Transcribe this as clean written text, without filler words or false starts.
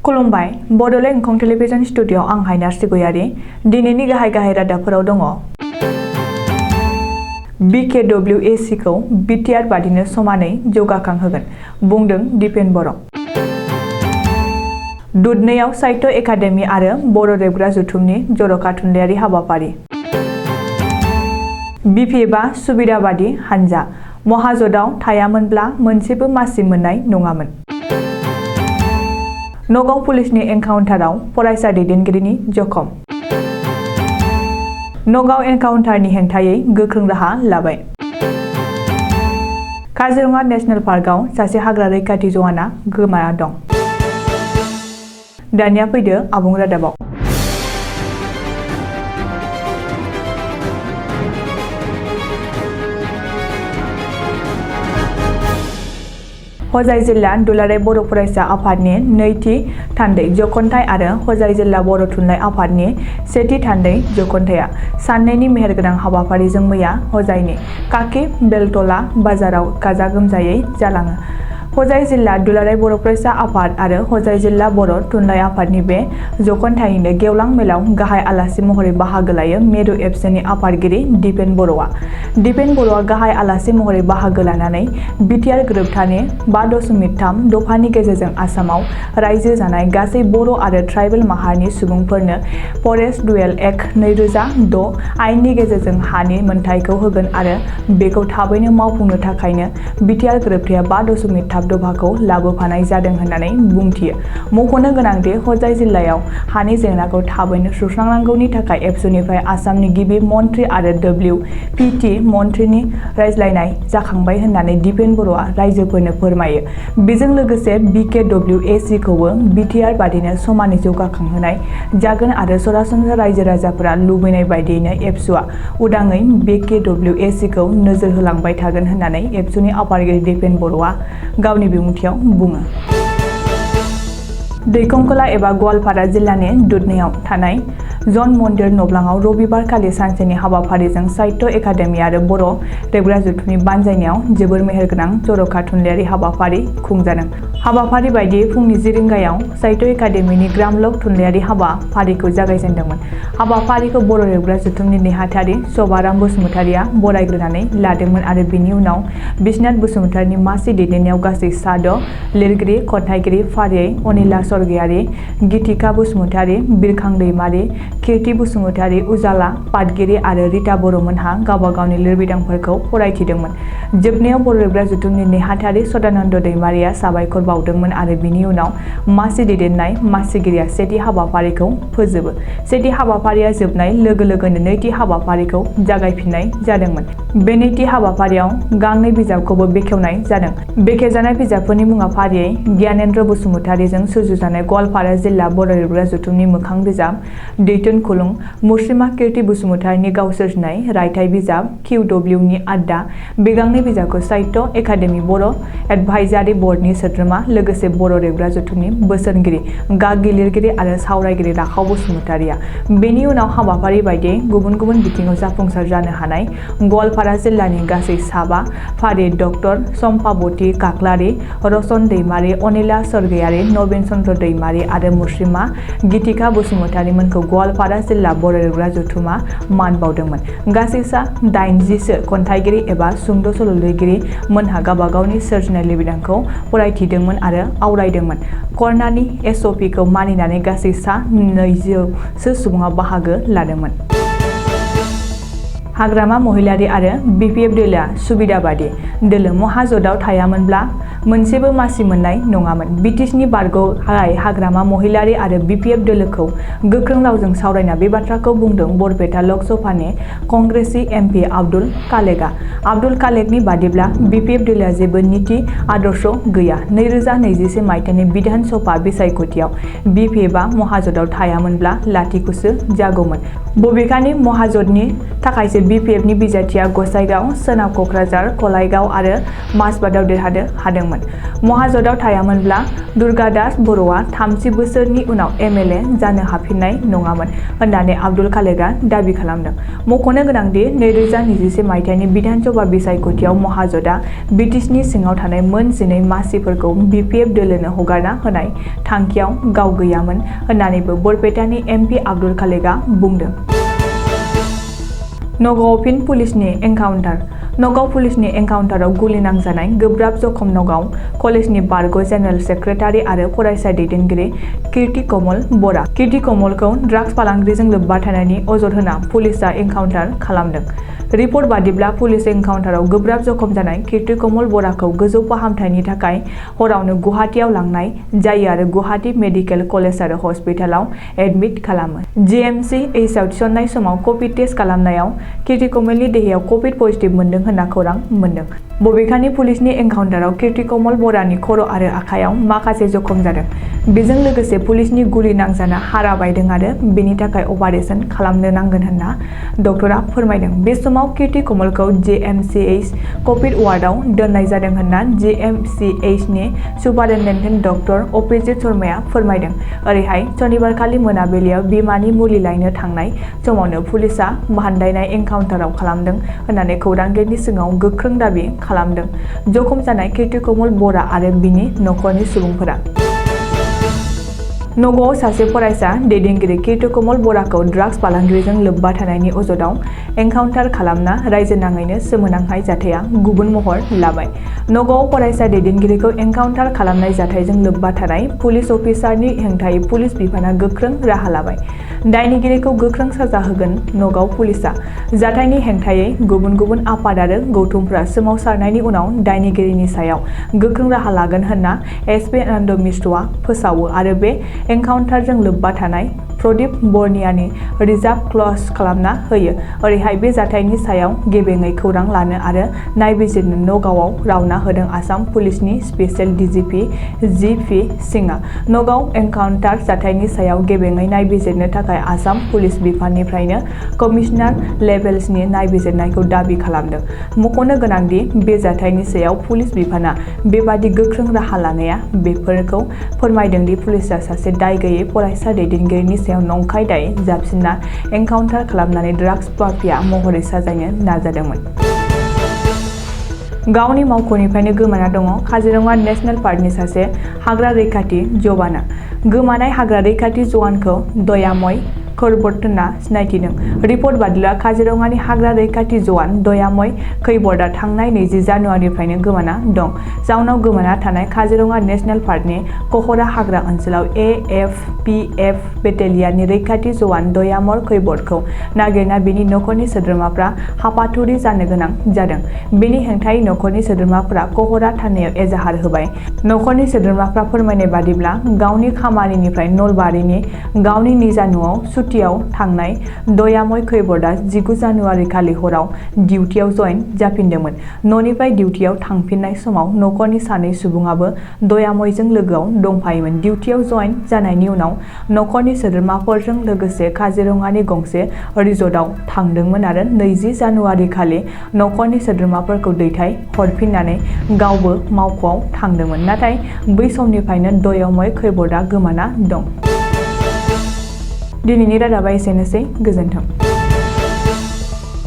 खुलुमबाय Bodoland एंखं television studio आं हायनार सिगयारि दिनैनि गाहाय रादाबफोराव दङ। BKWAC खौ बिटिआर बादिनो समानै जौगाखांहोगोन बुंदों दिपेन बर'। दुधनैयाव साहित्य एकाडेमि आरो बर' रेबग्रा जुथुमनि जर'खा थुनलाइयारि हाबाफारि। BPFआ सुबिदाबादि हानजा महाजोताव थायामोनब्ला मोनसेबो मासि मोननाय नङामोन। नगाव पुलिसनि एनकाउन्टाराव फरायसा दैदेनगिरिनि जखम। नगाव एनकाउन्टारनि हेंथायै गोख्रों राहा लाबाय। काजिरङा नेशनेल पार्कआव सासे हाग्रा रैखाथि जवाना गोमाना दं। दानिया फैदो आबुं रादाबाव। हजाय जिल्ला दुलाराय बर' फरायसा आफादनि नैथि थान्दै जख'न्थाइ आरो हजाय जिल्ला बर' थुनलाइ आफादनि सेथि थान्दै जख'न्थाइया साननैनि मेहेरगोनां हाबाफारिजों मैया हजायनि काकी बेलतला बाजाराव गाजा गोमजायै जालाङो। हजाय जिल्ला दुलाराय बर' फरायसा आफाद आरो हजाय जिल्ला बर' थुनलाइ आफादनि बे जख'न्थाइनिनो गेवलां मेलाव गाहाय आलासि महरै बाहागो लायो मेरु एबसुनि आफादगिरि दिपेन बर'आ। दिपेन बर'आ गाहाय आलासि महरै बाहागो लानानै बिटिआर गोरोबथानि 5.3 दफानि गेजेरजों आसामाव रायजो जानाय गासै बर' आरो ट्राइबेल माहारिनि सुबुंफोरनो फरेस्ट डुवेल एक्ट 2006 आयेननि गेजेरजों हानि मोनथायखौ होगोन आरो बेखौ थाबैनो मावफुंनो थाखायनो बिटिआर गोरोबथाया 5.3 दफाखौ लाबोफानाय जादों होननानै बुंथियो। मख'नो गोनांदि हजाय जिल्लायाव हानि जेंनाखौ थाबैनो सुस्रांनांगौनि थाखाय एबसुनिफ्राय आसामनि गिबि मन्थ्रि आरो WPT मन्थ्रिनि रायज्लायनाय जाखांबाय होननानै दिपेन बर'आ रायजोफोरनो फोरमायो। बेजों लोगोसे BKWAC खौबो बिटिआर बादिनो समानै जौगाखांहोनाय जागोन आरो सरासनस्रा रायजो राजाफोरा लुबैनाय बायदियैनो एबसुआ उदाङै BKWAC खौ नोजोर होलांबाय थागोन होननानै एबसुनि आफादगिरि दिपेन बर'आ गावनि बिबुंथियाव बुङो। दैखंखोला एबा गवालपारा जिल्लानि दुधनैयाव थानाय जन मन्दिर नब्लाङाव रबिबारखालि सानसेनि हाबाफारिजों साहित्य एकाडेमि आरो बर' रेबग्रा जुथुमनि बानजायनायाव जोबोर मेहेरगोनां जर'खा थुनलाइयारि हाबाफारि खुंजादों। हाबाफारि बायदियै फुंनि 10 रिंगायाव साहित्य एकाडेमिनि ग्रामलक थुनलाइयारि हाबाफारिखौ जागायजेनदोंमोन। हाबाफारिखौ बर' रेबग्रा जुथुमनि नेहाथारि सभाराम बसुमतारिया बरायग्रोनानै लादोंमोन आरो बिनि उनाव बिस्वनाथ बसुमतारिनि मासि दैदेननायाव गासै 6 लिरगिरि खन्थाइगिरि फारियै अनिला सरगयारि, गीतिका बसुमतारि, बिरखां दैमारि, कीर्ति बसुमतारि, उजाला पाटगिरि आरो रिता बर'मोनहा गावबा गावनि लिरबिदांफोरखौ फरायथिदोंमोन। जोबनायाव बर' रेबग्रा जुथुमनि नेहाथारि सदानन्द दैमारिया साबायखर बावदोंमोन आरो बिनि उनाव मासि दैदेननाय मासिगिरिया सेथि हाबाफारिखौ फोजोबो। सेथि हाबाफारिया जोबनाय लोगो लोगोनो नैथि हाबाफारिखौ जागायफिननाय जादोंमोन। बे नैथि हाबाफारियाव गांनै बिजाबखौबो बेखेवनाय जादों। बेखेवजानाय बिजाबफोरनि मुङा फारियै ज्ञानेन्द्र बसुमतारिजों सुजुजानाय गवालपारा जिल्ला बर' रेबग्रा जुथुमनि मोखां बिजाब दैथुन खुलुं, मुस्रिमा कीर्ति बसुमतारिनि गाव सोरजिनाय रायथाइ बिजाब QWनि आड्डा। बे गांनै बिजाबखौ साहित्य एकाडेमि बर' एडभाइजारि बर्डनि सोद्रोमा लोगोसे बर' रेबग्रा जुथुमनि बोसोनगिरि गागि लिरगिरि आरो सावरायगिरि राखाव बसुमतारिया। बेनि उनाव हाबाफारि बायदियै गुबुन गुबुन बिथिङाव जाफुंसार जानो हानाय गवालपारा जिल्लानि गासै 7 फारियै डक्टर सम्पाबती काक्लारि, रसन दैमारि, अनिला सरगयारि, नबीन चन्द्र दैमारि आरो मुस्रिमा गीतिका बसुमतारिमोनखौ गवालपारा जिल्ला बर' रेबग्रा जुथुमा मान बावदोंमोन। गासै 80 खन्थाइगिरि एबा सुंद' सल' लिरगिरि मोनहा गावबा गावनि सोरजिनाय लिरबिदांखौ फरायथिदोंमोन आरो आवरायदोंमोन। कर्नानि SOPखौ मानिनानै गासै 20 सुबुङा बाहागो लादोंमोन। हाग्रामा महिलारि आरो BPF दोलोआ सुबिदाबादि दोलो महाजोताव थायामोनब्ला मोनसेबो मासि मोननाय नङामोन। BTCनि बारग'हाय हाग्रामा महिलारि आरो BPF दोलोखौ गोख्रों रावजों सावरायना बे बाथ्राखौ बुंदों बरपेटा लक सभानि कंग्रेसि MP आब्दुल कालेकआ। आब्दुल कालेकनि बादिब्ला BPF दोलोआ जेबो नीति आदर्श गैया। 2021 मायथाइनि बिधान सभा बिसायख'थियाव BPFआ महाजोताव थायामोनब्ला लाथिख'सो जागौमोन। बबेखानि महाजोतनि थाखायसो BPFनि बिजाथिया गसाइगाव, सोनाब क'क्राझार, कलाइगाव आरो माजबाटआव देरहानो हादोंमोन। जादोंमोन। महाजोताव थायामोनब्ला दुर्गादास बर'आ 30 बोसोरनि उनाव MLA जानो हाफिननाय नङामोन होननानै आब्दुल खालेकआ दाबि खालामदों। मख'नो गोनांदि 2021 मायथाइनि बिधानसभा बिसायख'थियाव महाजोतआ BTSनि सिङाव थानाय मोन 12 मासिफोरखौ BPF दोलोनो हगारना होनाय थांखियाव गाव गैयामोन होननानैबो बरपेटानि MP आब्दुल खालेकआ बुंदों। नगावआव फिन पुलिसनि एनकाउन्टार। नगाव पुलिसनि एनकाउन्टाराव गुलि नांजानाय गोब्राब जखम। नगाव कलेजनि बारग' जेनेरेल सेक्रेटारि आरो फरायसा दैदेनगिरि कीर्ति कमल बरा। कीर्ति कमलखौ ड्राग्स फालांगिजों लोब्बा थानायनि अजद होना पुलिसआ एनकाउन्टार खालामदों। रिपर्ट बादिब्ला पुलिस एनकाउन्टाराव गोब्राब जखम जानाय कीर्ति कमल बराखौ गोजौ फाहामथायनि थाखाय हरावनो गुवाहाटीआव लांनाय जायो आरो गुवाहाटी मेडिकेल कलेज आरो हस्पिटालाव एडमिट खालामो। GMCHआव थिसननाय समाव कभिड टेस्ट खालामनायाव कीर्ति कमलनि देहायाव कभिड पजिटिभ मोनदों होनना खौरां मोनदों। बबेखानि पुलिसनि एनकाउन्टाराव कीर्ति कमल बरानि खर' आरो आखायाव माखासे जखम जादों। बेजों लोगोसे पुलिसनि गुलि नांजाना हारा बायदों आरो बेनि थाखाय अपारेशन खालामनो नांगोन होनना डक्टरा फोरमायदों। बे समाव कीर्ति कमलखौ GMCH कभिड वार्डआव दोननाय जादों होनना GMCHनि सुपारिनटेन्डेन्ट डक्टर अभिजित शर्माया फोरमायदों। ओरैहाय सनिबारखालि मोनाबिलियाव बिमानि मुलि लायनो थांनाय समावनो पुलिसआ बानदायनाय एनकाउन्टाराव खालामदों होननानै खौरांगिरिनि सिगाङाव गोख्रों दाबि खालामदों। जखम जानाय कीर्ति कमल बरा आरो बिनि नखरनि सुबुंफोरा। नगावआव सासे फरायसा दैदेनगिरि कीर्ति कमल बराखौ ड्राग्स फालांगिजों लोब्बा थानायनि अजदआव एनकाउन्टार खालामना रायजोनाङैनो सोमोनांनाय जाथाया गुबुन महर लाबाय। नगावआव फरायसा दैदेनगिरिखौ एनकाउन्टार खालामनाय जाथायजों लोब्बा थानाय पुलिस अफिसारनि हेंथायै पुलिस बिफाना गोख्रों राहा लाबाय। दायनिगिरिखौ गोख्रों साजा होगोन नगाव पुलिसआ। जाथायनि हेंथायै गुबुन गुबुन आफाद आरो गौथुमफोरा सोमावसारनायनि उनाव दायनिगिरिनि सायाव गोख्रों राहा लागोन होनना SP आनन्द मिश्रआ फोसावो आरो बे एनकाउन्टारजों लोब्बा थानाय प्रदीप बर्नियानि रिजार्भ क्लज खालामना होयो। ओरैहाय बे जाथायनि सायाव गेबेङै खौरां लानो आरो नायबिजिरनो नगावआव रावना होदों आसाम पुलिसनि स्पेशल DGP GP सिंहआ। नगाव एनकाउन्टार जाथायनि सायाव गेबेङै नायबिजिरनो थाखाय आसाम पुलिस बिफाननिफ्रायनो कमिशनार लेभेल्सनि नायबिजिरनायखौ दाबि खालामदों। मख'नो गोनांदि बे जाथायनि सायाव पुलिस बिफाना बेबादि गोख्रों राहा लानाया बेफोरखौ फोरमायदों दि पुलिसआ सासे दाय गैयै फरायसा दैदेनगिरिनि सायाव नंखाय दाय जाबसिनना एनकाउन्टार खालामनानै ड्राग्स माफिया महरै साजायनो नाजादोंमोन। गावनि मावख'निफ्रायनो गोमाना दङ काजिरङा नेशनेल पार्कनि सासे हाग्रा रैखाथि जवाना। गोमानाय हाग्रा रैखाथि जवानखौ दयामय खैबर्द होनना सिनायथिदों। रिपर्ट बादिब्ला काजिरङानि हाग्रा रैखाथि जवान दयामय खैबर्दआ थांनाय 20 जानुवारिनिफ्रायनो गोमाना दं। जाउनाव गोमाना थानाय काजिरङा नेशनेल पार्कनि कहरा हाग्रा ओनसोलाव AFPF बेटेलियाननि रैखाथि जवान दयामय खैबर्दखौ नागिरना बिनि नखरनि सोद्रोमाफ्रा हापाथुरि जानो गोनां जादों। बेनि हेंथायै नखरनि सोद्रोमाफोरा कहरा थानायाव एजाहार होबाय। नखरनि सोद्रोमाफ्रा फोरमायनाय बादिब्ला गावनि खामानिनिफ्राय नलबारिनि गावनि निजा न'आव सुटियाव थांनाय दयामय खैबर्दआ 19 जानुवारि खालि हराव डिउटियाव जइन जाफिनदोंमोन। न'निफ्राय डिउटियाव थांफिननाय समाव नखरनि सानै सुबुङाबो दयामयजों लोगोआव दंफायोमोन। डिउटियाव जइन जानायनि उनाव नखरनि सोद्रोमाफोरजों लोगोसे काजिरङानि गंसे रिजर्टआव थांदोंमोन आरो 20 जानुवारि खालि नखरनि सोद्रोमाफोरखौ दैथाय हरफिननानै गावबो मावख'आव थांदोंमोन। नाथाय बै समनिफ्रायनो दयामय खैबर्दआ गोमाना दं। दिनैनि रादाबा एसेनोसै। गोजोन्थों।